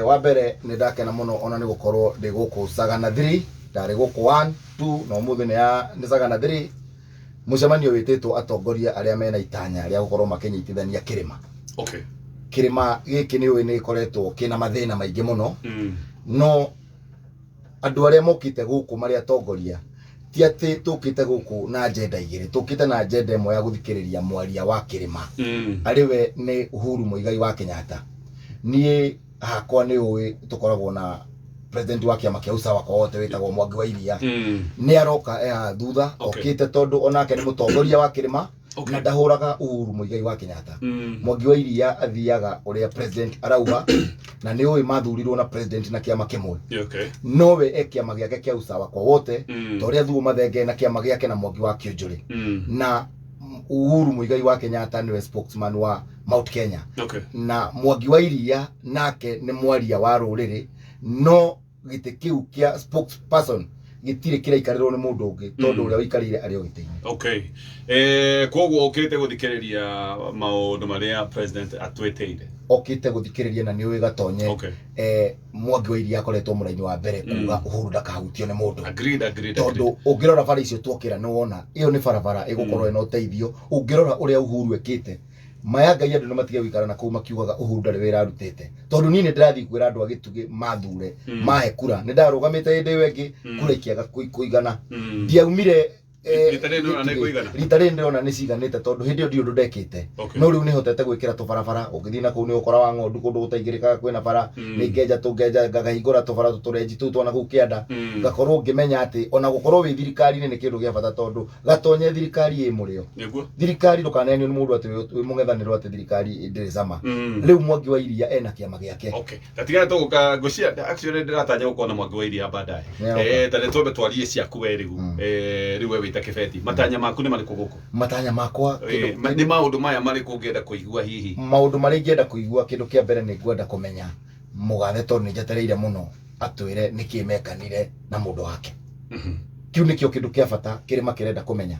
Wa mbere nĩ ndakena mũno ona nĩ gũkorwo ndĩ gũkũ Sagana 3, ndarĩ gũkũ 1, 2 na ũmũthĩ nĩ ya nĩ Sagana 3. Mũcemanio wĩtĩtwo atongoria arĩa mena itanya rĩa gũkorwo makĩnyitithania kĩrĩma. Kĩrĩma gĩkĩ nĩ ũĩ nĩ gĩkoretwo kĩna mathĩna maingĩ mũno. No andũ arĩa mokĩte gũkũ marĩ atongoria ti atĩ tũkĩte gũkũ na agenda igĩrĩ, tũkĩte na agenda ĩmwe ya gũthikĩrĩria mwaria wa kĩrĩma arĩ we nĩ Uhuru Muigai wa Kenyatta. Niĩ hakwa nĩ ũĩ tũkoragwo na president wa kĩama kĩa Usawa kwa wote wĩtagwo Mwangi wa Iria. Nĩ aroka e haha thutha. Okĩte tondũ onake nĩ mũtongoria wa kĩrĩma na ndahũraga Uhuru Muigai wa Kenyatta. Mwangi wa Iria athiaga ũrĩa president arauga, na nĩ ũĩ mathurirwo na president na kĩama kĩmwe. Nowe e kĩama gĩake kĩa Usawa kwa wote, ta ũrĩa Thuo Mathenge na kĩama gĩake na Mwangi wa Kĩũnjũrĩ. Na Uhuru Muigai wa Kenyatta nĩwe spokesman wa Mount Kenya. Na Mwangi wa Iria nake nĩ mwaria wa rũrĩrĩ, no gĩtĩ kĩu kĩa spokesperson gĩtirĩ kĩraikarĩrwo nĩ mũndũ ũngĩ tondũ ũrĩa ũikarĩire arĩ o gĩtĩ-inĩ. Okay, koguo ũkĩte gũthikĩrĩria maũndũ marĩa president atwĩtĩire? Okĩte gũthikĩrĩria, na nĩ ũĩ Gatonye, Mwangi wa Iria akoretwo mũraini wa mbere kuga Uhuru ndakahutio nĩ mũndũ. Agreed, agreed. Tondũ ũngĩrora bara icio twokĩra nĩ wona ĩyo nĩ barabara ĩgũkorwo ĩna ũteithio. Ũngĩrora ũrĩa Uhuru ekĩte, maya Ngai, andũ nĩ matige gũikara na kũu makiugaga Uhuru ndarĩ wĩra arutĩte, tondũ niĩ nĩ ndĩrathiĩ kwĩra andũ a Gĩtugĩ mathure mahe kura. Nĩ ndarũgamĩte hĩndĩ ĩyo ĩngĩ, kura ikĩaga kũigana. Ndiaumire Rita rĩrĩ nĩũrona nĩ Gĩtugĩ. kũigana? Rita rĩrĩ ndĩrona nĩ ciganĩte, tondũ hĩndĩ ĩyo ndirĩ ũndũ ndekĩte. No rĩu nĩ hotete gwĩkĩra tũbarabara. Ũngĩthiĩ na kũu nĩ ũkora wa ng'ondu kũndũ gũtaingĩrĩkaga kwĩna bara. Nĩ ngenja tũngenja ngahingũra tũbara tũrenji tũu twana kũu kĩanda. Ngakorwo ngĩmenya atĩ ona gũkorwo wĩ thirikari-inĩ nĩ kĩndũ gĩa bata, tondũ Gatonye thirikari ĩ mũrĩo. Thirikari ndũkanenio nĩ mũndũ atĩ wĩ mũng'ethanĩro atĩ thirikari ndĩrĩ cama. Rĩu Mwangi wa Iria ena kĩama gĩake. Okay, tatigana tũgũka ngũcia. Actually ndĩratanya gũkorwo na Mwangi wa Iria baadaye. Nĩaroka. Ta nĩ twambe twarie ciaku we rĩu. Rĩu we wĩta kĩbeti, matanya maku nĩ marĩkũ gũkũ? Matanya makwa, Nĩ maũndũ maya marĩkũ ũngĩenda kũigua hihi? Maũndũ marĩa ingĩenda kũigua, kĩndũ kĩa mbere nĩ ngwenda kũmenya mũgathe, tondũ nĩ njetereire mũno atwĩre nĩkĩ mekanire na mũndũ wake. Kĩu nĩkĩo kĩndũ kĩa bata kĩrĩma kĩrenda kũmenya,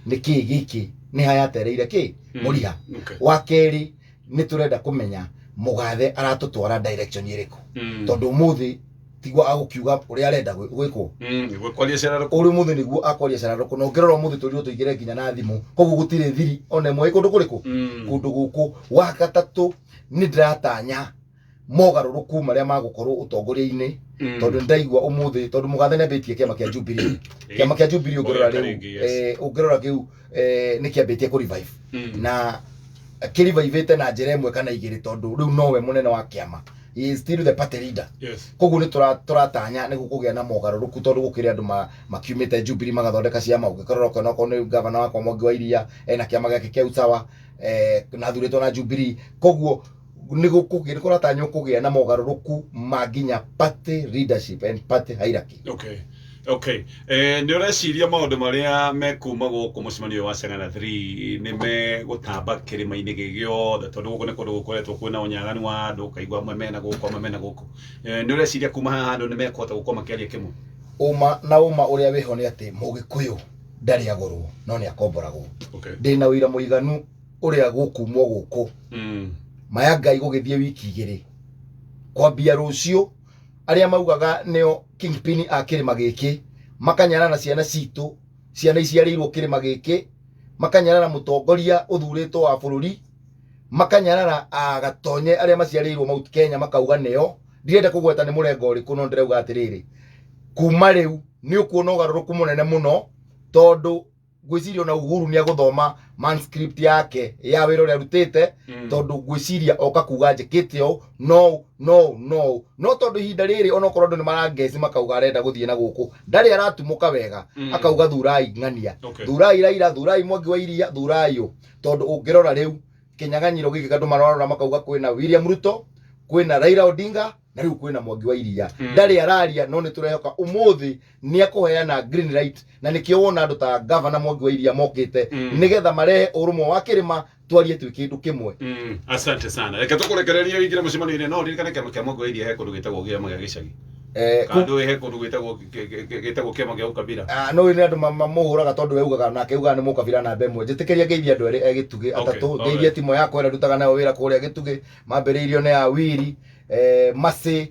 nĩkĩ gĩkĩ nĩ hayatereire kĩ mũriha. Wa kerĩ, nĩ tũrenda kũmenya mũgathe aratũtwara direction ĩrĩkũ, tondũ ũmũthĩ tiguo agũkiuga ũrĩa arenda gwĩkwo. Nĩguo kwaria cararũkũ. Ũrĩ ũmũthĩ nĩguo akwaria cararũkũ, na ũngĩrora ũmũthĩ tũrirwo tũingĩre nginya na thimũ, koguo gũtirĩ thiri ona ĩmwe ĩ kũndũ kũrĩkũ kũndũ gũkũ. Wa gatatũ, nĩ ndĩratanya mogarũrũku marĩa magũkorwo ũtongoria-inĩ, tondũ nĩ ndaigua ũmũthĩ, tondũ mũgathe nĩ ambĩtie kĩama kĩa Jubilee. Kĩama kĩa Jubilee ũngĩrora Oya rĩu, rĩngĩ, yes. Ũngĩrora kĩu nĩ kĩambĩtie kũ revive na kĩrivivĩte na njĩra ĩmwe kana igĩrĩ, tondũ rĩu nowe mũnene wa kĩama. He is still the party leader. Koguo nĩ tũratanya nĩ gũkũgĩa na mogarũrũku, tondũ gũkĩrĩ andũ makiumĩte Jubilee magathondeka ciama. Ũngĩkorora ũkona okorwo nĩ gavana wakwa Mwangi wa Iria ena kĩama gĩake kĩa Usawa, na athurĩtwo na Jubilee. Koguo nĩ gũkũgĩa, nĩ kũratanywo kũgĩa na mogarũrũku ma nginya party leadership and party hierarchy. Okay, nĩ ũreciria maũndũ marĩa mekuma gũkũ mũcemanio ũyũ wa Sagana 3 nĩ megũtamba kĩrĩma-inĩ gĩ gĩothe? Tondũ gũkũ nĩ kũndũ gũkoretwo kwĩna ũnyaganu wa andũ, ũkaigua amwe mena gũkũ, amwe mena gũkũ. Nĩ ũreciria kuma haha andũ nĩ mekũhota gũkorwo makĩaria kĩmwe? Ũma na ũma ũrĩa wĩho nĩ atĩ Mũgĩkũyũ ndarĩ agũrwo no nĩ akomboragwo. Ndĩna ũira mũiganu ũrĩa gũkumwo gũkũ. Maya Ngai gũgĩthiĩ wiki 2 kwambia rũciũ, arĩa maugaga nĩo kingpin a kĩrĩma gĩkĩ makanyarana ciana citũ, ciana iciarĩirwo kĩrĩma gĩkĩ, makanyarara mũtongoria ũthurĩtwo wa bũrũri, makanyarara agatonye arĩa maciarĩirwo Mount Kenya, makauga nĩo. Ndirenda kũgweta nĩ mũrengo ũrĩkũ, no ndĩrauga atĩrĩrĩ, kuma rĩu nĩ ũkuona ũgarũrũku mũnene mũno, tondũ ngwĩciria ona Uhuru nĩ agũthoma manuscript yake ya wĩra ũrĩa arutĩte. Tondũ ngwĩciria oka kuga njĩkĩte ũũ no no no no tondũ ihinda rĩrĩ onokorwo andũ nĩ marangeci makauga arenda gũthiĩ na gũkũ, ndarĩ aratumũka wega. Akauga thurai ng'ania, thurai Raila, thurai Mwangi wa Iria, thurai ũ, tondũ ũngĩrora rĩu kĩnyang'anyĩro gĩkĩ andũ mararora makauga kwĩna William Ruto, kwĩna Raila Odinga, na rĩu kwĩna Mwangi wa Iria. Ndarĩ araria, no nĩ tũrehoka ũmũthĩ nĩ akũheana green light, na nĩkĩo wona andũ ta gavana Mwangi wa Iria mokĩte nĩgetha marehe ũrũmwe wa kĩrĩma, twarie twĩ kĩndũ kĩmwe. Asante sana. Reke tũkũrekererie ũingĩre mũcemanio-inĩ, no ũririkane kĩama kĩa Mwangi wa Iria he kũndũ gĩtagwo kĩama gĩa gĩcagi. Kana ndũĩ he kũndũ gĩtagwo kĩama gĩa ũkabira? Ah, no nĩ andũ mamũhũraga tondũ we ugaga nake ugaga nĩ mũkabira namba ĩmwe. Njĩtĩkĩria ngeithie andũ erĩ e Gĩtugĩ, atatũ. Ngeithie timo yakwa ĩrĩa ndutaga nayo wĩra kũrĩa Gĩtugĩ, mambĩrĩirio nĩ Awiri. Macĩ,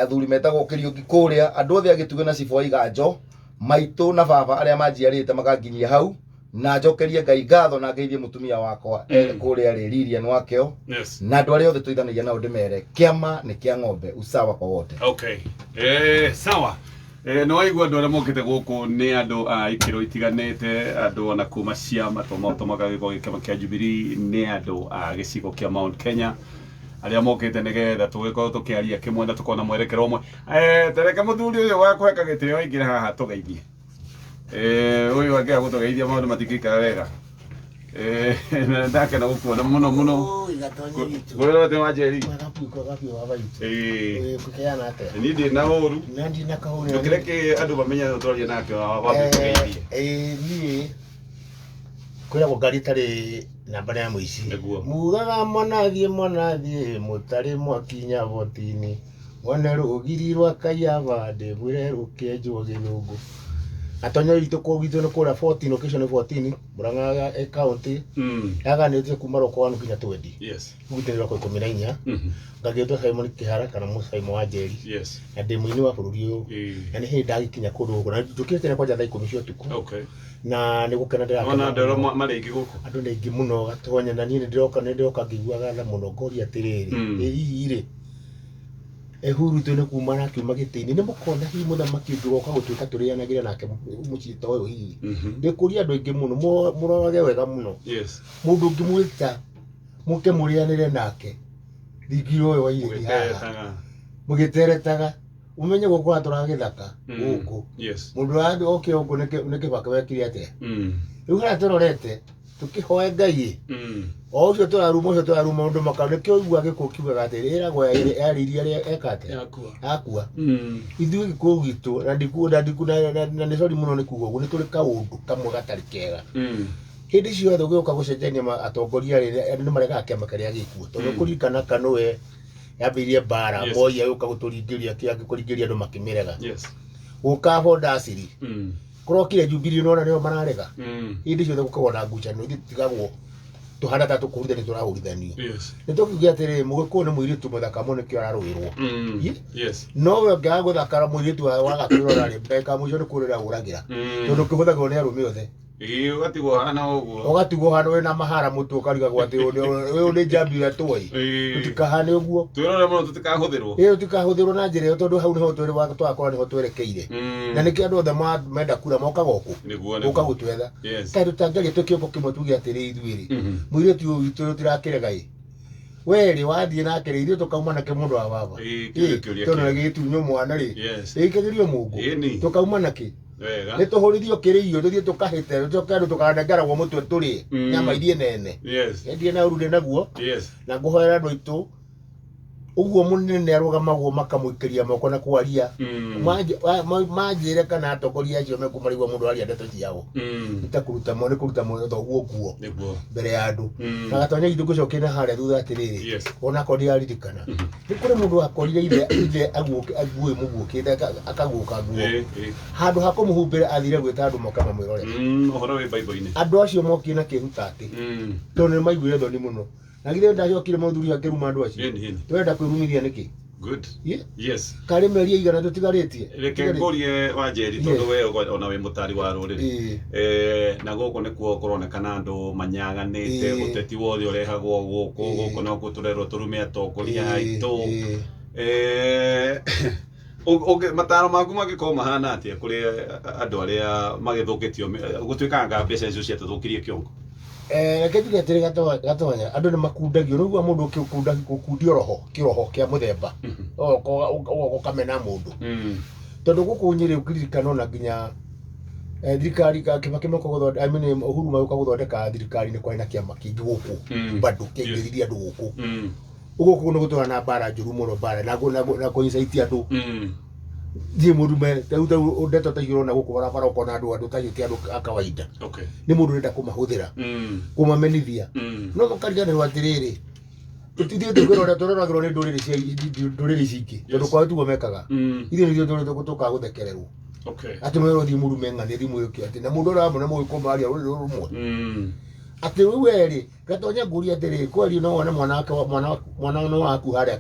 athuri metagwo Kĩriũki kũrĩa, andũ othe a Gĩtugĩ na cibũ wa Iganjo, maitũ na baba arĩa manjiarĩte makanginyia hau, na njokerie Ngai ngatho na ngeithie mũtumia wakwa kũrĩa rĩ Lilian Wakeo, na andũ arĩa othe tũithanagia nao ndĩmere kĩama nĩ kĩa ng'ombe, usawa kwa wote. Okay. Sawa. Nĩ waigua andũ arĩa mokĩte gũkũ nĩ andũ a ikĩro itiganĩte, andũ ona kuma ciama tũmaga gĩkorwo kĩama kĩa Jubilee, nĩ andũ a gĩcigo kĩa Mount Kenya arĩa mokĩte nĩgetha tũgĩkorwo tũkĩaria kĩmwe na tũkona mwerekero ũmwe. Tereke mũthuri ũyũ wa kũheka gĩtĩo aingĩre haha tũgeithie. Ũyũ angĩaga gũtũgeithia maũndũ matingĩikara wega. Na ndakena gũkuona mũno mũno. Oi, Gatonye witũ. Kwĩrwo atĩ wa Njeri. Kwega biũ, kwega biũ baba witũ. Kũheana atĩa? Niĩ ndirĩ na ũru. Na ndirĩ na kahũri. Ndũkĩreke andũ mamenye atĩ twaria nake wambe tũgeithie. Niĩ kwĩragwo ngari ĩtarĩ namba nĩ ya mũici. Nĩguo. Mugaga mwanathiĩ mwanathiĩ mũtarĩ mwakinya botini mwene rũgiri rwa Kaiaba ndĩmwĩre rũkĩenjwo gĩthũngũ. Gatonye witũ kũu gwitũ nĩ kũrĩa 14, location nĩ 14, Murang'a county. Yaganĩtio kuma roko wanu nginya twendi. Gũgitĩrĩrwo kwa 14. Ngagĩtwo Simon Kĩhara kana Mũsaimo wa Njeri. Na ndĩ mũini wa bũrũri ũyũ. Na nĩ hĩndĩ ndagĩkinya kũndũ gũkũ. Na njũkĩte tene kwanja thaa 10 cia ũtukũ. Na nĩ gũkena ndĩrakena. Wona andũ arĩa marĩ aingĩ gũkũ? Andũ nĩ aingĩ mũno Gatonya, na niĩ nĩ ndĩroka ngĩiguaga tha mũno, ngoria atĩrĩrĩ, ĩ hihi rĩ, Uhuru witũ nĩ kuma arakiuma gĩtĩ-inĩ, nĩ mũkona hihi mũthamaki ũngĩ ũgoka gũtuĩka tũrĩanagĩre nake mũciĩ ta ũyũ hihi? Ndĩkũria andũ aingĩ mũno, mũrorage wega mũno. Mũndũ ũngĩmwĩta mũke mũrĩanĩre nake thingira ũyũ wa irĩhi haha. Mũgĩteretaga. Ũmenye gũkũ atũraga gĩthaka gũkũ. Mũndũ ũrĩa oke gũkũ nĩ Kĩbakĩ wekire atĩa? Rĩu harĩa tũrorete tũkĩhoe Ngai o ũcio tũraruma, ũcio tũraruma ũndũ maka, nĩkĩo ũiguaga gĩkũyũ kiugaga atĩ ĩragwo yarĩirie arĩa eka atĩa? Yakua. Ithuĩ gĩkũyũ gitũ, na ndiku, na ndiku, na, na, na nĩ sorry mũno nĩ kuga ũguo, nĩ tũrĩ kaũndũ kamwe gatarĩ kega. Hĩndĩ ciothe ũgĩũka gũcenjania atongoria rĩ, andũ nĩ maregaga kĩama kĩrĩa gĩkuo. Tondũ kũririkana KANU we yambĩrĩirie mbara, Moi agĩũka gũtũringĩria, kũringĩria andũ makĩmĩrega. Gũka Bondaciri, kũrokire Jubilee, nĩwona nĩo mararega. Hĩndĩ ciothe gũkoragwo na ngucanio, ithuĩ tũtigagwo tũhana ta tũkũhurithania tũrahũrithanio. Nĩ tũkiuge atĩrĩrĩ, Mũgĩkũyũ nĩ mũirĩtu mũthaka mũno nĩkĩo ararũĩrwo. No we ũngĩaga gũthakara mũirĩtu waga kwĩrora rĩ, ndagĩka ya mũico nĩ kũrĩra ũragĩra. Tondũ kĩhũthagĩrwo nĩ arũme othe. Ũgatigwo hana ũguo. Ũgatigwo hana wĩna mahara mũtwe ũkarigagwo atĩ ũyũ nĩ njambi ũrĩa tũĩ. Tũtikahane ũguo. Twĩrore mũno tũtikahũthĩrwo. Tũtikahũthĩrwo na njĩra ĩyo tondũ hau nĩho twakorwo nĩho twerekeire. Na nĩkĩo andũ othe menda kura mokaga gũkũ. Gũka gũtwetha. Kaĩ tũtangĩaria twĩ kĩongo kĩmwe tuge atĩrĩ ithuĩ rĩ. Mũirĩtu ũyũ witũ tũtirakĩrega ĩ. We rĩ wathiĩ nake rĩ, ithuĩ tũkauma nakĩ mũndũ wa baba. Tondũ gĩgĩtunywo mwana rĩ. Ĩikagĩrio mũngũ. Tũkauma nakĩ? Nĩ tũhũrithio kĩrĩio, tũthiĩ tũkahĩte, tũcoke andũ tũkanengeragwo mũtwe tũrĩe. Nyama iria nene. Ndirĩ na ũru ndĩ naguo. Na ngũhoera andũ aitũ ũguo mũnene arũgamagwo makamũikĩria moko na kwaria. Manjĩre kana atongoria acio mekũmarigwo mũndũ aria ndeto ciao. Nĩ ta kũruta nĩ kũruta thoguo nguo mbere ya andũ. Na Gatonya gitũ ngũcokia na harĩa thutha atĩrĩrĩ, onakorwo ndiraririkana. Nĩ kũrĩ mũndũ wakorire ithe aguĩ mũguũkĩte, akaguũka nguo. Handũ ha kũmũhumbĩra athire gwĩta andũ moke mamwĩrorere. Ũhoro wĩ Bible-inĩ. Andũ acio mokire na kĩhutatĩ. Tondũ nĩ maiguire thoni mũno. Na githĩ ndacokire mũthuri akĩruma andũ acio. Tũrenda kwĩrumithia nĩkĩ? Good. Karĩ mĩeri ĩigana tũtigarĩtie? Reke ngũrie wa Njeri tondũ we ona wĩ mũtari wa rũrĩrĩ. Na gũkũ nĩkuo kũronekana andũ manyaganĩte, ũteti wothe ũrehagwo gũkũ, gũkũ nokuo tũrerwo tũrume atongoria aitũ. Mataro maku mangĩkorwo mahana atĩa kũrĩ andũ arĩa magĩthũkĩtio, gũtuĩkaga mbeca icio ciatũthũkirie kĩongo? Reke njuge atĩrĩ Gatonya, andũ nĩ makundagio, nĩ ũiguaga mũndũ ũkĩkundio roho, kĩroho kĩa mũthemba, ũgoka ũkamena mũndũ. Tondũ gũkũ Nyĩrĩ ũngĩririkana ona nginya thirikari Kibaki moka gũthondeka, I mean, Uhuru magĩũka gũthondeka thirikari nĩ kwarĩ na kĩama kĩngĩ gũkũ, bado kĩaingĩririe andũ gũkũ. Ũguo kũu nĩ gũtũra na mbara njũru mũno, mbara na kũincite andũ. Thiĩ mũrume, rĩu ta ndeto ta icio ũrona gũkũ barabara ũkona andũ ta acio ti andũ a kawaida. Nĩ mũndũ ũrenda kũmahũthĩra, kũmamenithia. No mũkariganĩrwo atĩrĩrĩ, ithuĩ tũkwĩrora tũroragĩrwo nĩ ndũrĩrĩ cia ndũrĩrĩ ici ingĩ, tondũ kwao tiguo mekaga. Ithuĩ nĩthuĩ tũkaga gũthekererwo. Atĩ mwĩrwo thiĩ mũrume ng'ania, thiĩ mwĩke atĩ, na mũndũ ũrĩa wamũna mũgĩkũma aria rũrĩrĩ rũmwe. Atĩ rĩu we rĩ, Gatonya ngũria atĩrĩ, kweri no wone mwana wake wa-, mwana wa-, mwana no waku harĩa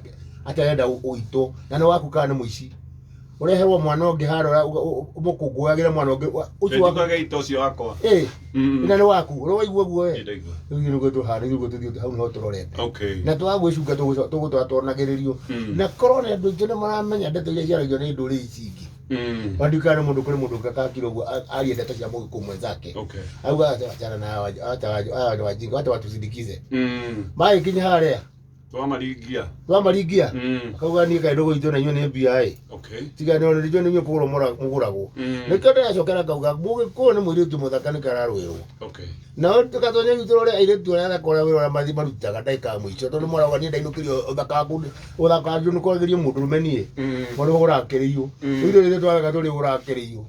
Atĩ arenda ũitwo na nĩ waku kana nĩ mũici. Ũreherwo mwana ũngĩ harĩa ũmũkũngũyagĩre mwana ũngĩ ũcio waku. Njugaga ito ũcio wakwa. Ĩ, na nĩ waku. Ũrĩa waigua ũguo we. Ndaigua. Rĩu ithuĩ nĩguo tũhana, ithuĩ nĩguo tũthiĩte hau nĩho tũrorete. Okay. Na twaga gwĩcunga tũgũtũra tuonagĩrĩrio. Na korwo nĩ andũ aingĩ nĩ maramenya ndeto iria ciaragio nĩ ndũrĩrĩ ici ingĩ. Wandikana nĩ mũndũ kũrĩ mũndũ ũngĩ akakira ũguo arie ndeto cia mũgĩkũyũ mwenzake. Okay. Auga achana na hawa, acha hawa ni wajinga, wacha watusindikize. Magĩkinya harĩa Twamaringia. twamaringia akauga niĩ kaĩ ndũgũitwo na inyuĩ nĩ mbia ĩ. Okay. Tiga nĩ inyuĩ nĩ inyuĩ kũgũrwo mũgũragwo. Nĩkĩo ndĩracokera ngauga mũgĩkũyũ nĩ mũirĩtu mũthaka nĩkĩo ararũĩrwo. Okay. Nao tũgatonya itũ rore airĩtu arĩa athaka ũrĩa wĩra ũrĩa mathi marutaga ndagĩka ya mũico tondũ marauga niĩ ndainũkĩrio ũthaka waku ũthaka waku nĩ kwagĩrio mũndũ rũme niĩ mũndũ ũrakĩrĩio rĩu rĩrĩa twaraga tũrĩ ũrakĩrĩio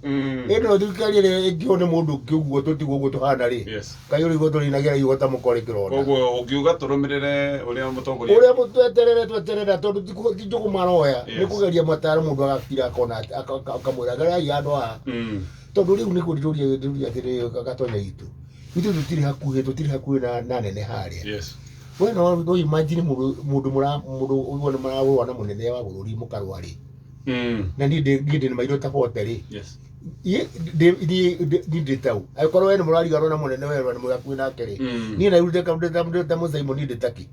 ĩno thirikari ĩrĩa ĩngĩo nĩ mũndũ ũngĩ ũguo tũtigwo ũguo tũhana rĩ Yes. kaĩ ũrĩ tũrĩinagĩra iugo ta mũkorĩ kĩronda. Koguo ũngiuga tũrũmĩrĩre ũrĩa mũtongoria Ũrĩa tweterere tweterera tondũ ti njũgũ maroya nĩ Yes. kũgeria mataro mũndũ agakira akona akamwĩra gerai handũ haha tondũ rĩu nĩ kũndĩrũria ndĩrũria atĩrĩrĩ gatonya itũ itũ tũtirĩ hakuhĩ na nene harĩa. Yes. We no imagine mũndũ mũndũ mũra mũndũ ũguo nĩ mararũa na mũnene wa bũrũri mũkarũa rĩ na niĩ ndĩ na maitho ta bote rĩ. Yes. Niĩ ndĩ tau angĩkorwo we nĩ mũrariganwo na mũnene werwa nĩ mũhakuhĩ nake rĩ niĩ na ndĩ ta mũcaimo niĩ ndĩ taki.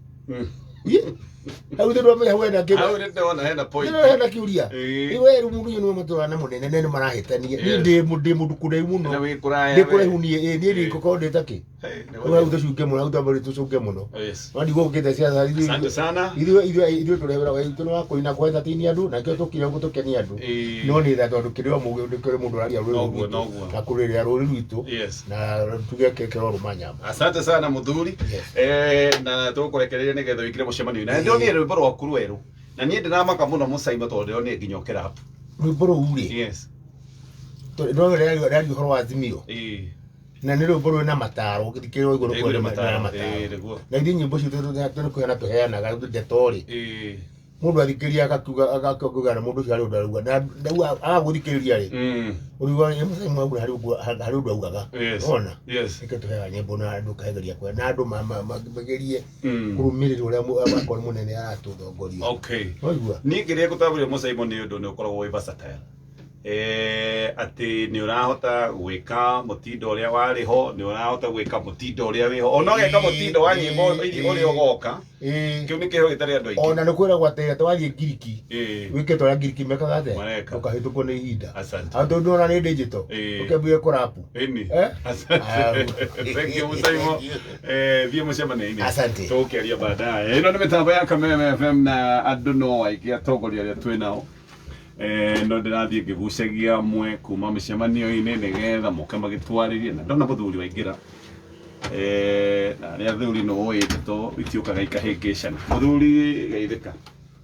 Hau thĩ ndwamenya hau hena kĩndũ. Hau nĩ ndona hena point. Nĩ hena kĩũria. Ĩĩ. We rĩu mũndũ ũyũ nĩwe matũraga na mũnene na nĩ marahĩtania. Niĩ ndĩ mũndũ kũraihu mũno. Na wĩ kũraya Ndĩ we. kũraihu niĩ ĩ, niĩ Ĩĩ. ndĩgũkorwo ndĩ takĩ. Hey, nĩ Hau hau tũcunge mũno, hau twambĩrĩrie tũcunge mũno. Yes. No ndigũkĩte ciaca Asante sana. ithuĩ tũrĩ wĩra witũ nĩ wa kũina kũ entertain andũ na kĩo tũkire ũguo tũkenie andũ. Ĩĩ. No nĩ tha tondũ kĩrĩ o mũndũ kĩrĩ mũndũ ũraria rũrĩrĩ Noguo, rwitũ noguo. na kũrĩrĩra rũrĩrĩ rwitũ Yes. na tuge kĩro rũma nyama. Asante sana muthuri. Yes. Na tũgũkũrekereria nĩgetha wĩkĩre mũcemanio na ndĩronire rwĩmbo rwaku rwerũ na niĩ ndĩramaka mũno mũcaima tondũ ndĩronire nginya ũkĩrap. Rwĩmbo rũu rĩ Yes. tondũ rĩaria ũhoro wa Azimio. Ĩĩ. Na nĩ rwĩmbo rwĩna mataro ũngĩthikĩrĩria ũguo Nĩguo rwĩna mataro. mataro. Ĩĩ, nĩguo. Na ithuĩ nyĩmbo citũ tũ kũheana tũheanaga ndeto rĩ Ĩĩ. mũndũ athikĩrĩria akakiuga akakiuga na mũndũ ũcio harĩ ũndũ arauga na rĩu agagũthikĩrĩria rĩ ũriuga ĩ mũthenya ũmwe harĩ ũguo harĩ ũndũ augaga. Yes. Wona? Yes. Nĩkĩo tũheaga nyĩmbo na andũ kageria kuoya na andũ magerie kũrũmĩrĩra ũrĩa akorwo mũnene aratũthongoria. Okay. Waigua? Niĩ kĩrĩa ngũtambũria mũcaimo nĩ ũndũ nĩ ũkoragwo wĩ versatile. Atĩ nĩ ũrahota gwĩka mũtindo ũrĩa warĩ ho, nĩ ũrahota gwĩka mũtindo ũrĩa wĩho, ona ũgeka mũtindo wa nyĩmbo ũrĩa ũgoka. Kĩu nĩ kĩheo gĩtarĩ andũ aingĩ. Ona nĩ kwĩragwo atĩ twathiĩ Ngiriki wĩke ta ũrĩa Ngiriki mekaga atĩa? Mareka. Ndũkahĩtũkwo nĩ ihinda. Asante. Tondũ ndũrona nĩ digital. Ĩĩ. Ũkĩambia kũrapu. Ĩni. Eh? Asante. Thank you Mũcaimo. Thiĩ mũcemanio-inĩ. Asante. Tũgũkĩaria baadaye. Ĩno nĩ mĩtambo ya Kameme FM na andũ no aingĩ atongoria arĩa twĩ nao. No ndĩrathiĩ ngĩgucagia amwe kuma mĩcemanio-inĩ nĩgetha moke magĩtwarĩrie na ndona mũthuri waingĩra. Na arĩa athuri nĩ ũĩ ndeto itiũkaga ikahĩngĩcana. Mũthuri geithĩka.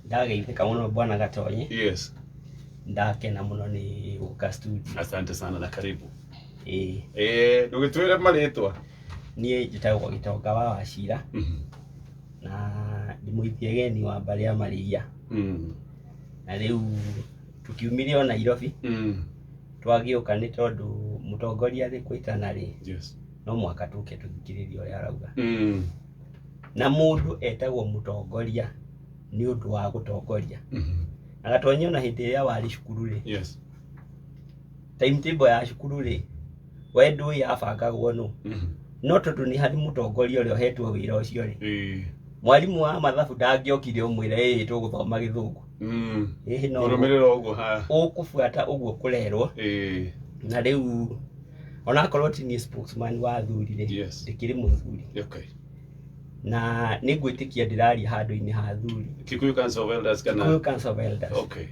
Ndageithĩka mũno bwana Gatonye. Yes. Ndakena mũno nĩ gũka studio. Asante sana na karibu. Ĩĩ. Ndũgĩtwĩre marĩtwa. Niĩ njĩtagwo Gĩtonga wa Wachira. Na ndĩ mũithiageni wa mbarĩ ya Maria. Na rĩu tũkiumire o Nairobi. Twagĩũka nĩ tondũ mũtongoria arĩ kwĩtana rĩ. Yes. No mũhaka tũke tũthikĩrĩrie ũrĩa arauga. Na mũndũ etagwo mũtongoria nĩ ũndũ wa gũtongoria. Na Gatonye ona hĩndĩ ĩrĩa warĩ cukuru rĩ. Yes. Timetable ya cukuru rĩ, we ndũĩ yabangagwo nũ. No tondũ nĩ harĩ mũtongoria ũrĩa ũhetwo wĩra ũcio rĩ. Mwarimũ wa mathabu ndangĩokire ũmwĩre ĩĩ tũgũthoma gĩthũngũ. Ĩĩ no. Ũrũmĩrĩra ũguo ha. Ũkũbuata ũguo kũrerwo. Na rĩu onakorwo ti niĩ spokesman wa athuri rĩ, Yes. ndĩkĩrĩ mũthuri. Okay. Na nĩngwĩtĩkia ndĩraria handũ-inĩ ha athuri. Kikuyu Council of Elders kana? Kikuyu Council of Elders. Okay.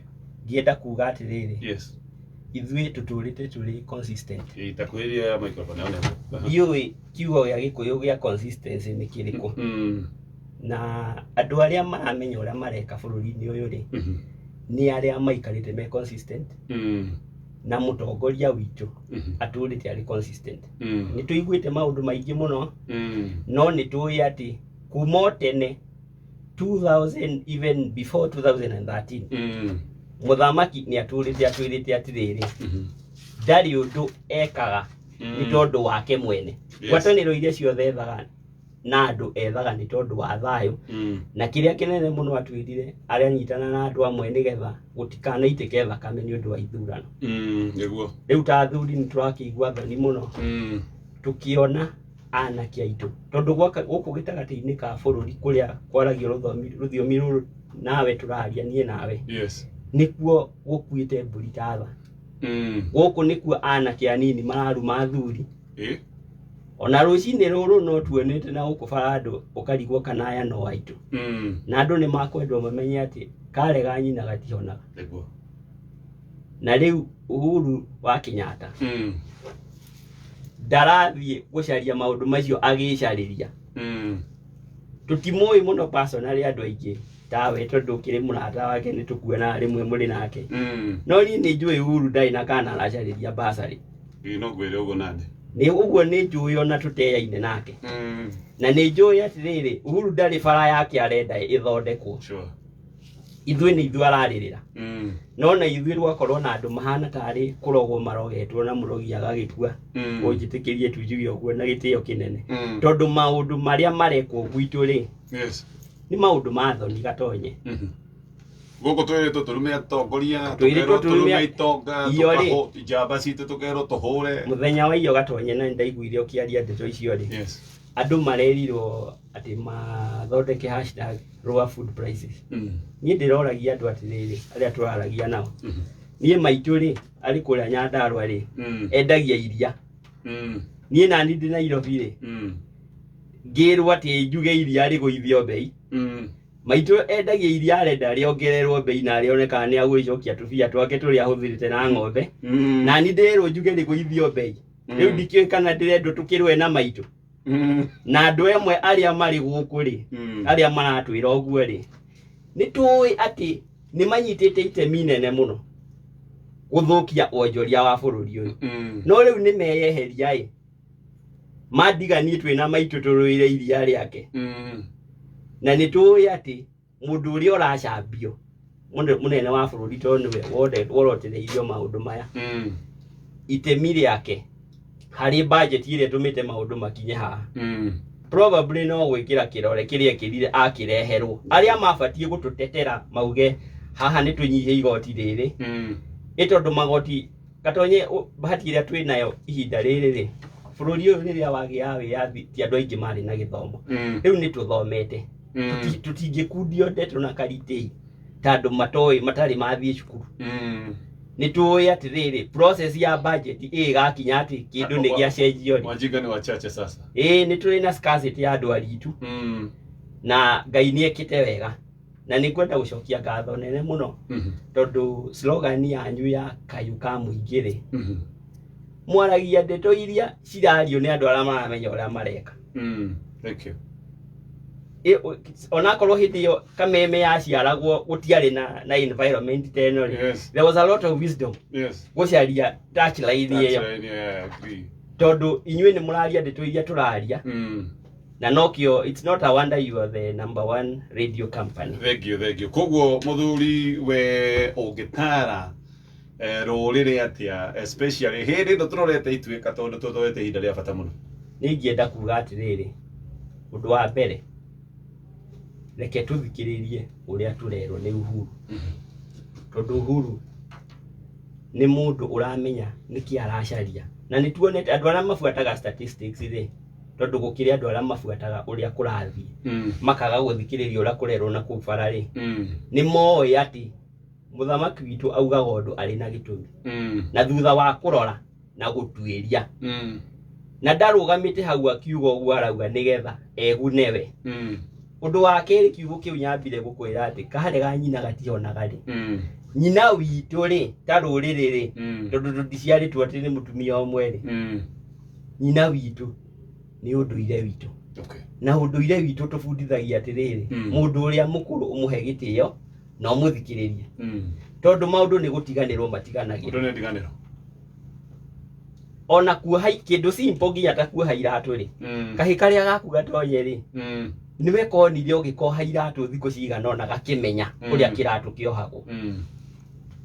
Ngĩenda kuga atĩrĩrĩ. Yes. Ithuĩ tũtũrĩte tũrĩ consistent. Itakuhĩrĩria microphone yao nĩguo. Ndiũĩ kiugo gĩa Gĩkũyũ gĩa consistency nĩ kĩrĩkũ. Na andũ arĩa maramenya ũrĩa mareka bũrũri-inĩ ũyũ rĩ, nĩ arĩa maikarĩte me consistent. Na mũtongoria witũ atũrĩte arĩ consistent. Nĩ tũiguĩte maũndũ maingĩ mũno, no nĩ tũĩ atĩ kuma o tene 2000 even before 2013 mũthamaki nĩ atũrĩte atwĩrĩte atĩrĩrĩ, ndarĩ ũndũ ekaga nĩ tondũ wake mwene. Yes. Ngwatanĩro iria ciothe ethaga Na andũ ethaga nĩ tondũ wa thayũ. Na kĩrĩa kĩnene mũno atwĩrire, aranyitana na andũ amwe nĩgetha gũtikanaitĩke thakame nĩ ũndũ wa ithurano. Nĩguo. Rĩu ta athuri nĩ tũrakĩigua thoni mũno tũkĩona anake aitũ, tondũ gwaka gũkũ gĩtagatĩ-inĩ ka bũrũri kũrĩa kwaragio rũthiomi rũrũ nawe tũraria niĩ nawe, nĩkuo gũkuĩte mbũri ta tha. Gũkũ nĩkuo anake anini mararuma athuri. Ona rũcinĩ rũrũ no tuonete na gũkũ bara andũ ũkarigwo kana aya no aitũ. Na andũ nĩ makwendwo mamenye atĩ karega nyina gatihonaga. Nĩguo. Na rĩu Uhuru wa Kenyatta ndarathiĩ gũcaria maũndũ macio agĩcarĩria. Tũtimũĩ mũno personally andũ aingĩ tawe, tondũ ũkĩrĩ mũrata wake nĩ tũkuonaga rĩmwe mũrĩ nake. No niĩ nĩ njũĩ Uhuru ndarĩ na kana aracarĩria bursary. Ĩ, no ngwĩre ũguo nani. Nĩ ũguo nĩ njũĩ ona tũteaine nake. Na nĩ njũĩ atĩrĩrĩ, Uhuru ndarĩ bara yake arenda ĩthondekwo. Ithuĩ nĩ ithuĩ ararĩrĩra. No na ithuĩ rwakorwo na andũ mahana tarĩ kũrogwo marogetwo na mũrogi agagĩkua. Ũnjĩtĩkĩrie tu njuge ũguo na gĩtĩo kĩnene. Tondũ maũndũ marĩa marekwo gwitũ rĩ, nĩ maũndũ ma thoni gatonye. Gũkũ twĩrĩtwo tũrume atongoria, Twĩrĩtwo tũkerwo tũrume tũrume itonga, Iyo rĩ. Njamba citũ tũkerwo tũhũre. Mũthenya wa iyo gatonye na nĩndaiguire ũkĩaria ndeto icio rĩ. Andũ marerirwo atĩ mathondeke hashtag lower food prices. Niĩ ndĩroragia andũ atĩrĩrĩ, arĩa tũraragia nao. Niĩ maitũ rĩ, arĩ kũrĩa Nyandarua rĩ, endagia iria. Niĩ nani ndĩ Nairobi rĩ, ngĩrwo atĩ njuge iria rĩgũithio bei. Maitũ endagia iria arenda rĩongererwo bei na rĩonekaga nĩ agũgĩcokia tũbia twake tũrĩa ahũthĩrĩte na ng'ombe. Na niĩ ndĩrwo njuge rĩgũithio bei. Rĩu ndikĩũĩ kana ndĩrendwo tũkĩrũe na maitũ. Na andũ amwe arĩa marĩ gũkũ rĩ, arĩa maratwĩra ũguo rĩ, nĩ tũĩ atĩ nĩ manyitĩte itemi nene mũno gũthũkia wonjoria wa bũrũri ũyũ. No rĩu nĩ meyeheria ĩ, mandiganie twĩna maitũ tũrũĩre iria rĩake. Na nĩ tũĩ atĩ mũndũ ũrĩa ũracambio mũnene wa bũrũri tondũ nĩwe worotereirio maũndũ maya. Itemi rĩake harĩ budget ĩrĩa ĩtũmĩte maũndũ makinye haha. Probably no gwĩkĩra kĩrore kĩrĩa ekĩrire akĩreherwo. Arĩa mabatiĩ gũtũtetera mauge haha nĩ tũnyihie igoti rĩrĩ. Ĩ tondũ magoti gatonye bahati ĩrĩa twĩ nayo ihinda rĩrĩ rĩ, bũrũri ũyũ rĩrĩa wagĩa wĩyathi ti andũ aingĩ marĩ na gĩthomo. Rĩu nĩ tũthomete. Tũtingĩkundio ndeto na karitĩi ta andũ matoĩ matarĩ mathiĩ cukuru. Nĩ tũĩ atĩrĩrĩ, process ya budget ĩgakinya atĩ kĩndũ nĩ gĩacenjio rĩ. Wajinga ni wachache sasa. Ĩĩ, nĩ tũrĩ na scarcity ya andũ aritũ. Na Ngai nĩ ekĩte wega. Na nĩ ngwenda gũcokia ngatho nene mũno. Tondũ slogan yanyu ya kayũ ka mũingĩ rĩ, mwaragia ndeto iria cirario nĩ andũ arĩa maramenya ũrĩa mareka. Thank you. Onakorwo hĩndĩ ĩyo kameme yaciaragwo gũtiarĩ na environment ta ĩno rĩ, there was a lot of wisdom. Gũcaria touchline ĩyo. Touchline, yeah, I agree. Tondũ inyuĩ nĩ mũraria ndeto iria tũraria. Na nokĩo, it's not a wonder you are the number one radio company. Thank you, thank you. Koguo mũthuri we ũngĩtara rũrĩrĩ atĩa, especially hĩndĩ ĩno tũrorete ituĩka tondũ tũtũrete ihinda rĩa bata mũno. Nĩ ingĩenda kuga atĩrĩrĩ, ũndũ wa mbere, reke tũthikĩrĩrie ũrĩa tũrerwo nĩ Uhuru. Tondũ Uhuru nĩ mũndũ ũramenya nĩkĩ aracaria. Na nĩ tuonete andũ arĩa mabuataga statistics rĩ, tondũ gũkĩrĩ andũ arĩa mabuataga ũrĩa kũrathiĩ, makaga gũthikĩrĩria ũrĩa kũrerwo na kũu bara rĩ, nĩ moĩ atĩ mũthamaki witũ augaga ũndũ arĩ na gĩtũmi. Na thutha wa kũrora na gũtuĩria. Na ndarũgamĩte hau akiuga ũguo arauga nĩgetha egune we. Ũndũ wa kerĩ kiugo kĩu nyambire gũkwĩra atĩ karega nyina gatihonaga rĩ. Nyina witũ rĩ, ta rũrĩrĩ rĩ, tondũ tũticiarĩtwo atĩ nĩ mũtumia ũmwe rĩ. Nyina witũ nĩ ũndũire witũ. Na ũndũire witũ tũbundithagia atĩrĩrĩ, mũndũ ũrĩa mũkũrũ ũmũhe gĩtĩo na ũmũthikĩrĩrie. Tondũ maũndũ nĩ gũtiganĩrwo matiganagĩrwo. Ũndũ nĩ ndiganĩro. Ona kuoha kĩndũ simple nginya ta kuoha iratũ rĩ. Kahĩ karĩa gaku gatonye rĩ, nĩwe konire ũgĩkoha iratũ thikũ cigana ũna gakĩmenya ũrĩa kĩratũ kĩohagwo.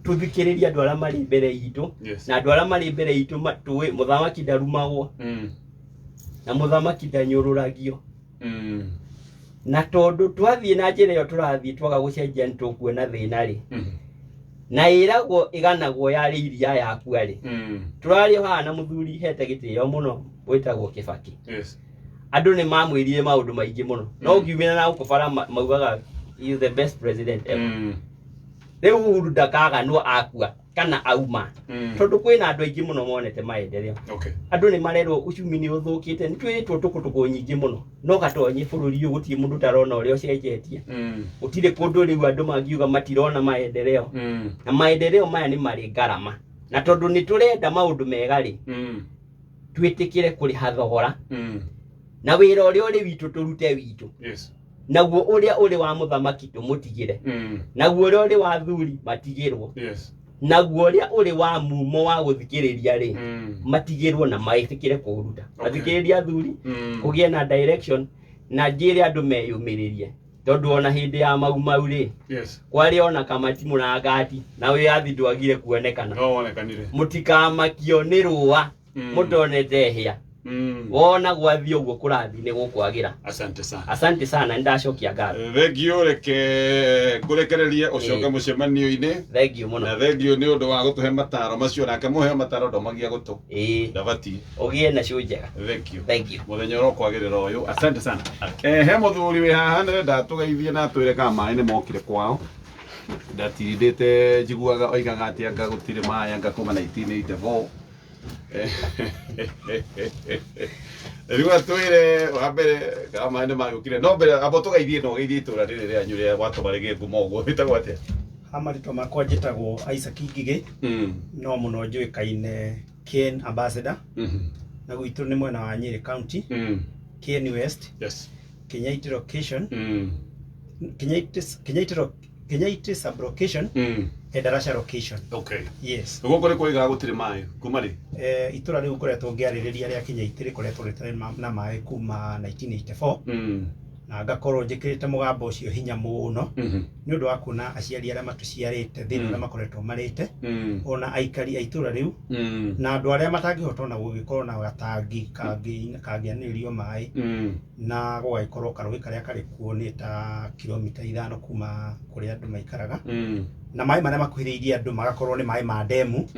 Tũthikĩrĩrie andũ arĩa marĩ mbere itũ, na andũ arĩa marĩ mbere itũ tũĩ mũthamaki ndarumagwo, na mũthamaki ndanyũrũragio. Na tondũ twathiĩ na njĩra ĩyo tũrathiĩ twaga gũcenjia nĩ tũkuona thĩna rĩ, na ĩragwo ĩganagwo yarĩ iria yakua rĩ, tũrarĩ o haha na mũthuri hete gĩtĩo mũno wĩtagwo Kĩbakĩ. Andũ nĩ mamwĩrire maũndũ maingĩ mũno, no ũngiumĩra na gũkũ bara maugaga you the best president ever. Rĩu Uhuru ndakaganwo akua kana auma, tondũ kwĩna andũ aingĩ mũno monete maendeleo. Andũ nĩ marerwo uchumi nĩ ũthũkĩte, nĩ twĩrĩtwo tũkũtũkũ nyingĩ mũno, no gatonye bũrũri ũyũ gũtirĩ mũndũ ũtarona ũrĩa ũcenjetie. Gũtirĩ kũndũ rĩu andũ mangiuga matirona maendeleo. Na maendeleo maya nĩ marĩ ngarama, na tondũ nĩ tũrenda maũndũ mega rĩ, twĩtĩkĩre kũrĩha thogora, na wĩra ũrĩa ũrĩ witũ tũrute witũ. Naguo ũrĩa ũrĩ wa mũthamaki tũmũtigĩre, naguo ũrĩa ũrĩ wa thuri matigĩrwo, naguo ũrĩa ũrĩ wa mumo wa gũthikĩrĩria rĩ, matigĩrwo na maĩtĩkĩre kũũruta. Mathikĩrĩria athuri, kũgĩe na direction, na njĩre andũ meyũmĩrĩrie, tondũ ona hĩndĩ ya Mau Mau rĩ, kwarĩ ona kamatimũ na ngati, na wĩyathi ndwagire kuonekana. No wonekanire. Mũtikamakio nĩ rũa, mũtonete hĩa. Wona gwathiĩ ũguo kũrathiĩ nĩ gũkwagĩra. Asante sana. Asante sana, nĩndacokia ngatho. Thengiũ, reke ngũrekererie ũcoke mũcemanio-inĩ. Thengiũ mũno. Na thengiũ nĩ ũndũ wa gũtũhe mataro macio, nake mũheo mataro ndomagia gũtũ. Ndabatiĩ. Ũgĩe na show njega. Thengiũ. Thengiũ. Mũthenya ũrokwagĩrĩra ũyũ. Asante sana. He mũthuri wĩ haha nĩrenda tũgeithie na atwĩre kana maĩ nĩ mokire kwao. Ndatindĩte njiguaga oigaga atĩ anga gũtirĩ maĩ anga kuma 1984. Rĩu atwĩre wa mbere kana maĩ nĩ magĩũkire, no mbere amba tũgeithie na ũgeithie itũra rĩrĩ rĩanyu rĩa gwatũma rĩgĩe ngumo ũguo. Wĩtagwo atĩa? Ha marĩtwa makwa njĩtagwo Isaac Ngigĩ, no mũno njũĩkaine Ken Ambassador, na gwitũ nĩ mwena wa Nyeri County, Ken West, Kinyaiti location, Kinyaiti sub location, Endarasha location. Yes. Gũkũ nĩ kũigaga gũtirĩ maĩ kuma rĩ? Itũra rĩu ngoretwo ngĩarĩrĩria rĩa Kinyaiti rĩkoretwo rĩtarĩ na maĩ kuma 1984, na ngakorwo njĩkĩrĩte mũgambo ũcio hinya mũno, nĩ ũndũ wa kuona aciari arĩa matũciarĩte thĩna ũrĩa makoretwo marĩte, ona aikari a itũra rĩu, na andũ arĩa matangĩhota ona gũgĩkorwo na gatangi kangĩanĩrĩrio maĩ, na gũgagĩkorwo karũĩ karĩa karĩ kuo nĩ ta kilomita 5 kuma kũrĩa andũ maikaraga, na maĩ marĩa makuhĩrĩirie andũ magakorwo nĩ maĩ ma ndemu,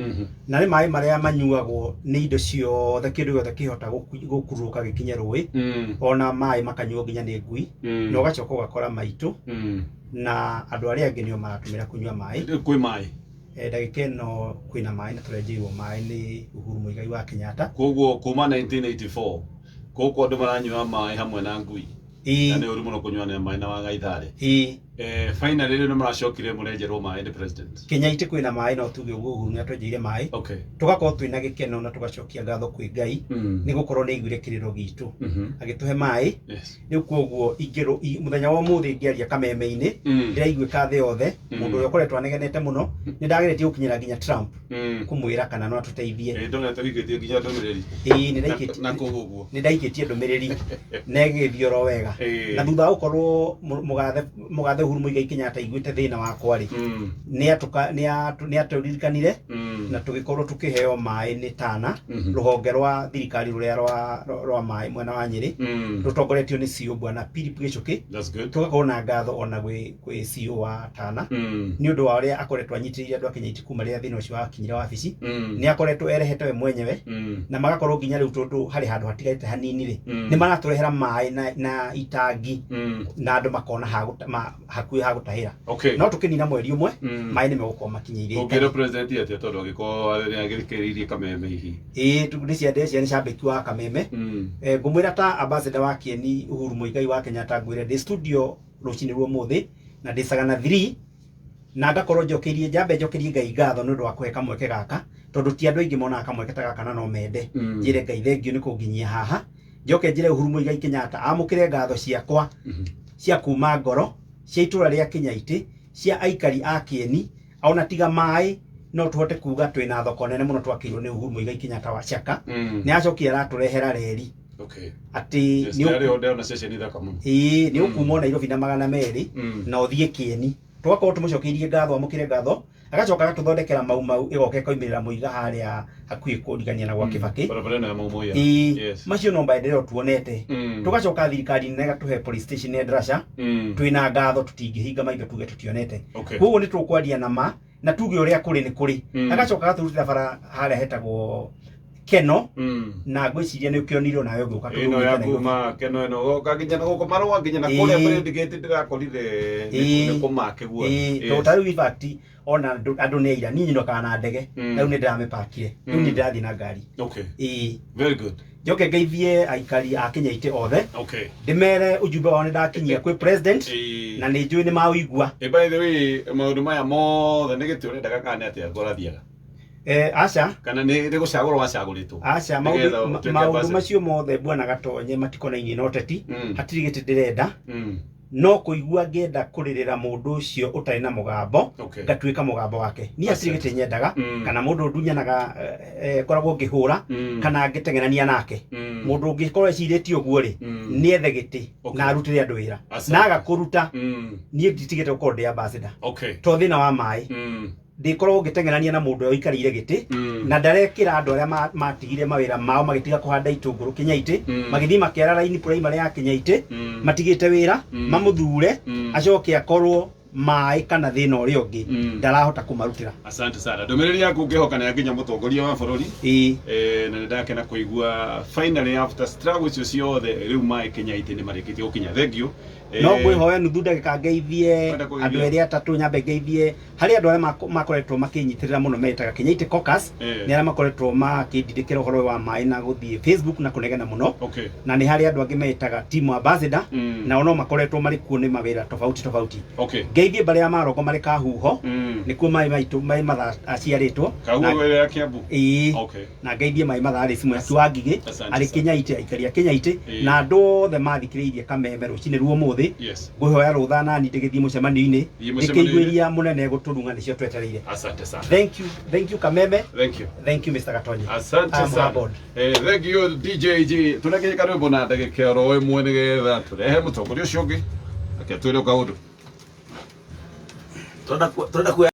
na nĩ maĩ marĩa manyuagwo nĩ indo ciothe, kĩndũ gĩothe kĩhota gũkurũka gĩkinye rũĩ, ona maĩ makanyuo nginya nĩ ngui, na ũgacoka ũgakora maitũ, na andũ arĩa angĩ nĩo maratũmĩra kũnyua maĩ. Kwĩ maĩ? Ndagĩka ĩno kwĩna maĩ na tũrenjeirwo maĩ nĩ Uhuru Muigai wa Kenyatta. Koguo kuma 1984 gũkũ andũ maranyua maĩ hamwe na ngui. Na nĩ ũru mũno kũnyua maĩ na wagaitharĩ. Finally rĩu nĩ mũracokire mũrenjerwo maĩ nĩ president. Kinyaiti kwĩna maĩ, no tuge ũguo Uhuru nĩ atwenjeire maĩ. Tũgakorwo twĩna gĩkeno na tũgacokia ngatho kwĩ Ngai, nĩ gũkorwo nĩ aiguire kĩrĩro gitũ, agĩtũhe maĩ. Rĩu koguo mũthenya wa ũmũthĩ ngĩaria kameme-inĩ, ndĩraiguĩka thĩ yothe, mũndũ ũrĩa ũkoretwo anegenete mũno, nĩ ndageretie gũkinyĩra nginya Trump, kũmwĩra kana no atũteithie. Ndonete ũikĩtie nginya ndũmĩrĩri. Ĩĩ, nĩ ndaikĩtie. Na kũu ũguo. Nĩ ndaikĩtie ndũmĩrĩri na ĩgĩthiĩ oro wega. Na thutha wa gũkorwo mũgathe Uhuru Muigai Kenyatta aiguĩte thĩna wakwa rĩ, nĩ atũririkanire, na tũgĩkorwo tũkĩheo maĩ nĩ Tana, rũhonge rwa thirikari rũrĩa rwa maĩ mwena wa Nyeri, rũtongoretio nĩ CEO Bwana Philip Gĩchũkĩ. That's good. Tũgakorwo na ngatho ona gwĩ CEO wa Tana, nĩ ũndũ wa ũrĩa akoretwo anyitĩrĩire andũ a Kinyaiti kuma rĩrĩa thĩna ũcio wakinyire wabici. Nĩ akoretwo erehete we mwenyewe, na magakorwo nginya rĩu tondũ harĩ handũ hatigarĩte hanini rĩ, nĩ maratũrehera maĩ na itangi, na andũ makona hakuhĩ ha gũtahĩra. No tũkĩnina mweri ũmwe, maĩ nĩ megũkorwo makinyĩire. Ũngĩra president atĩa tondũ angĩkorwo nĩ agĩthikĩrĩirie Kameme hihi? Ĩĩ, nĩ ciende ciana cambĩki wa Kameme. Ngũmwĩra ta ambassador wa Kieni Uhuru Muigai wa Kenyatta, ngwĩre ndĩ studio rũcinĩ rwa ũmũthĩ na ndĩ Sagana 3, na ngakorwo njokeirie, njambe njokerie Ngai ngatho nĩ ũndũ wa kũhe kamweke gaka, tondũ ti andũ aingĩ monaga kamweke ta gaka na no mende. Njĩre Ngai thengiũ nĩ kũnginyia haha. Njoke njĩre Uhuru Muigai Kenyatta amũkĩre ngatho ciakwa cia kuma ngoro, cia itũra rĩa Kinyaiti, cia aikari a Kieni, ona tiga maĩ no tũhote kuga twĩna thoko nene mũno twakĩirwo nĩ Uhuru Muigai Kenyatta wa Chaka. Nĩ acokire aratũrehera reri. Atĩ Yes, ndarĩ ho ndĩrona ceceni thaka mũno. Ĩĩ, nĩ ũkuma Nairobi na 200 na ũthiĩ Kieni. Tũgakorwo tũmũcokeirie ngatho, amũkĩre ngatho, agacoka agatũthondekera Mau Mau ĩgoka ĩkoimĩrĩra Mũiga harĩa hakuhĩ kũrigania na gwa Kĩbakĩ. Barabara ĩno ya Mau Mau ya. Ĩĩ, Yes. macio no maendeleo tuonete. Tũgacoka thirikari nene ĩgatũhe police station ya Ndarasha. Twĩna ngatho, tũtingĩhinga maitho tuge tũtionete. Koguo nĩ tũkwaria na ma na tuge ũrĩa kũrĩ nĩ kũrĩ. Agacoka agatũrutĩra bara harĩa hetagwo Keno, na ngwĩciria nĩ ũkĩonirwo nawe ũgĩũka Ĩno ya tũrũmĩte Nairobi. kuma Keno ĩno goka nginya na gũkũ marũa nginya na kũrĩa Brandgate ndĩrakorire nĩ kũmake guothe. Tondũ ta rĩu in fact ona andũ nĩ aira niĩ nyinũkaga na ndege. Rĩu nĩ ndĩramĩpakire, rĩu nĩ ndĩrathiĩ na ngari. Ĩĩ. Very good. Njoke ngeithie aikari a Kĩnyaitĩ othe, ndĩmere ujumbe wao nĩ ndakinyia kwĩ president, na nĩ njũĩ nĩ maũigua. By the way, maũndũ maya mothe nĩ gĩtĩ ũrendaga kana nĩ atĩa ngũrathiaga? Aca. Kana nĩ gũcagũrwo wacagũrĩtwo? Aca. Nĩgetha ũtuĩke Maũndũ ambassador. macio mothe, bwana Gatonye, matikonainie na ũteti. Hatirĩ gĩtĩ ndĩrenda, no kũigua ngĩenda kũrĩrĩra mũndũ ũcio ũtarĩ na mũgambo, ngatuĩka mũgambo wake. Niĩ hatirĩ gĩtĩ nyendaga, kana mũndũ ndunyanaga, ngoragwo ngĩhũra kana ngĩteng'erania nake. Mũndũ ũngĩkorwo ecirĩtie ũguo rĩ, nĩethe gĩtĩ na arutĩre andũ wĩra. Na aga kũruta, niĩ nditigĩte gũkorwo ndĩ ambassador. To thĩna wa maĩ, ndĩkoragwo ngĩteng'erania na mũndũ ũrĩa ũikarĩire gĩtĩ na ndarekĩra andũ arĩa matigire mawĩra mao, magĩtiga kũhanda itũngũrũ Kĩnyaitĩ, magĩthiĩ makĩara raini primary ya Kĩnyaitĩ, matigĩte wĩra, mamũthure, acoke akorwo maĩ kana thĩna ũrĩa ũngĩ ndarahota kũmarutĩra. Asante sana. Ndũmĩrĩri yaku ngĩhoka nĩ yakinya mũtongoria wa bũrũri. Ĩĩ. Na nĩ ndakena kũigua finally after struggle icio ciothe rĩu maĩ Kĩnyaitĩ nĩ marĩkĩtie gũkinya. Thank you. No ngwĩhoya nuthu ndagĩka ngeithie Wenda kũgeithia? andũ erĩ atatũ. Nyambe ngeithie harĩ andũ arĩa makoretwo makĩnyitĩrĩra mũno, metaga Kĩnyaitĩ Caucus. Nĩ arĩa makoretwo makĩndindĩkĩra ũhoro ũyũ wa maĩ na gũthiĩ Facebook na kũnegena mũno. Na nĩ harĩ andũ angĩ metaga team ambassador, nao no makoretwo marĩ kuo nĩ mawĩra tofauti tofauti. Ngeithie mbarĩ ya Marongo marĩ Kahuho, nĩkuo maĩ maitũ maĩ matha aciarĩtwo. Kahuho ĩrĩa ya Kiambu. Ĩĩ. Na ngeithie maĩ matha arĩ Mwaki wa Ngigĩ, Asante arĩ sana. Kĩnyaitĩ, aikari a Kĩnyaitĩ, na andũ othe mathikĩrĩirie Kameme rũcinĩ ruo ũmũthĩ. Ngwĩhoya rũtha nani ndĩgĩthiĩ mũcemanio-inĩ, Thiĩ mũcemanio-inĩ. ndĩkĩiguĩria mũnene gũtũrung'a nĩcio twetereire. Asante sana. Thank you, thank you Kameme. Thank you. Thank you, Mr. Gatonye. Asante I'm sana. humbled. Thank you, DJG. Tũreke karwĩmbo na ndagĩka oro ĩmwe nĩgetha tũrehe mũtongoria ũcio ũngĩ. Ake twĩre kaũndũ. Tũrenda kuoya.